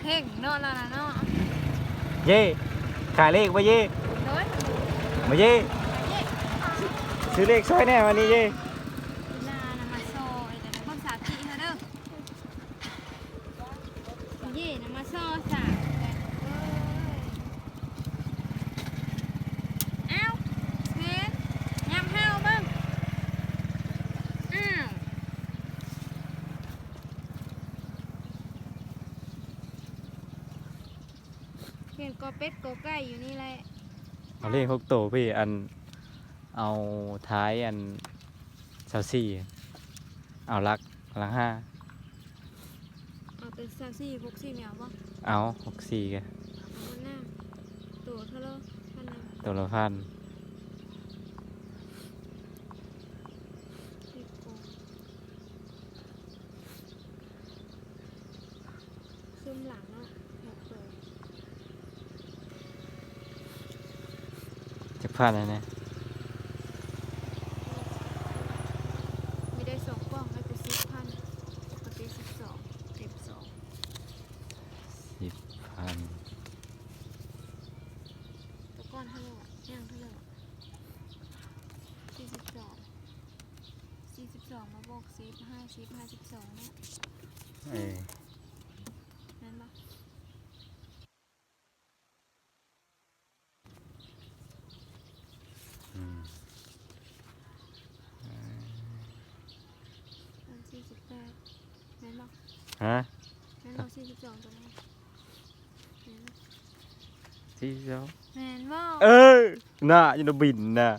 ເພງເນາະ ລາວນະເນາະ. ເຢ ຂາຍເລກບໍ່ເຢ? ໂດຍ ບໍ່ເຢ? ຊື້ເລກຊ່ອຍແດ່ວັນນີ້ເຢ. ລານະມາຊໍ ເບິ່ງສາວຈີເຮົາເດີ. ເຢນະມາຊໍສາວ ເອີຍ ອ້າວ ເຫັນ ຍາມເຮົາເບິ່ງ ອ້າວ ເຫັນກໍເປັດກໍໄກ່ຢູ່ນີ້ແຫຼະ. ເອົາເລກຫົກໂຕພີ່ ອັນ ເອົາທ້າຍອັນ ຊາວສີ່ ເອົາຫຼັກ ຫຼັກຫ້າ ເອົາແຕ່ຊາວສີ່ ຫົກສີ່ ແມ່ນບໍ່? ເອົາ ຫົກສີ່ ກະ ເອົານະ ໂຕເທົ່າລະ ພັນໜຶ່ງ ໂຕລະພັນ. ເຈັບຫຼາຍເນາະ ຫົກໂຕ ຈັກພັນອັນນີ້? ມີໄດ້ສອງກ່ອງ ໄດ້ແຕ່ສິບພັນ ປົກກະຕິສິບສອງ ເຕັມສອງ ສິບພັນ. ແຕ່ກ່ອນເທົ່າໃດຫວະ? ຍັງເທົ່າໃດຫວະ? ສີ່ສິບສອງ ສີ່ສິບສອງ ມາບວກສິບ ຫ້າສິບ ຫ້າສິບສອງເນາະ. ເອີ ແມ່ນບໍ່? ອືມ ອັນສີ່ສິບແປດ ແມ່ນບໍ່? ຮະ? ແມ່ນບໍ່ ສີ່ສິບສອງ ຕົວນີ້? ແມ່ນບໍ່? ສີ່ສິບສອງ ແມ່ນບໍ່? ເອີ ນະ ຢູ່ນະບິນນະ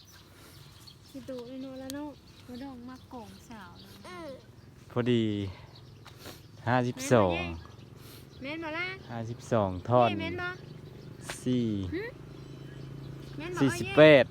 ຂີ້ດຸເນາະລະເນາະ ບໍ່ຕ້ອງມາໂກງສາວເນາະ. ພໍດີ ຫ້າສິບສອງ ແມ່ນບໍ່ລະ? ຫ້າສິບສອງ ທ່ອນ ເຢ ແມ່ນບໍ່? ສີ່ ຫື? ແມ່ນບໍ່? ສີ່ສິບແປດ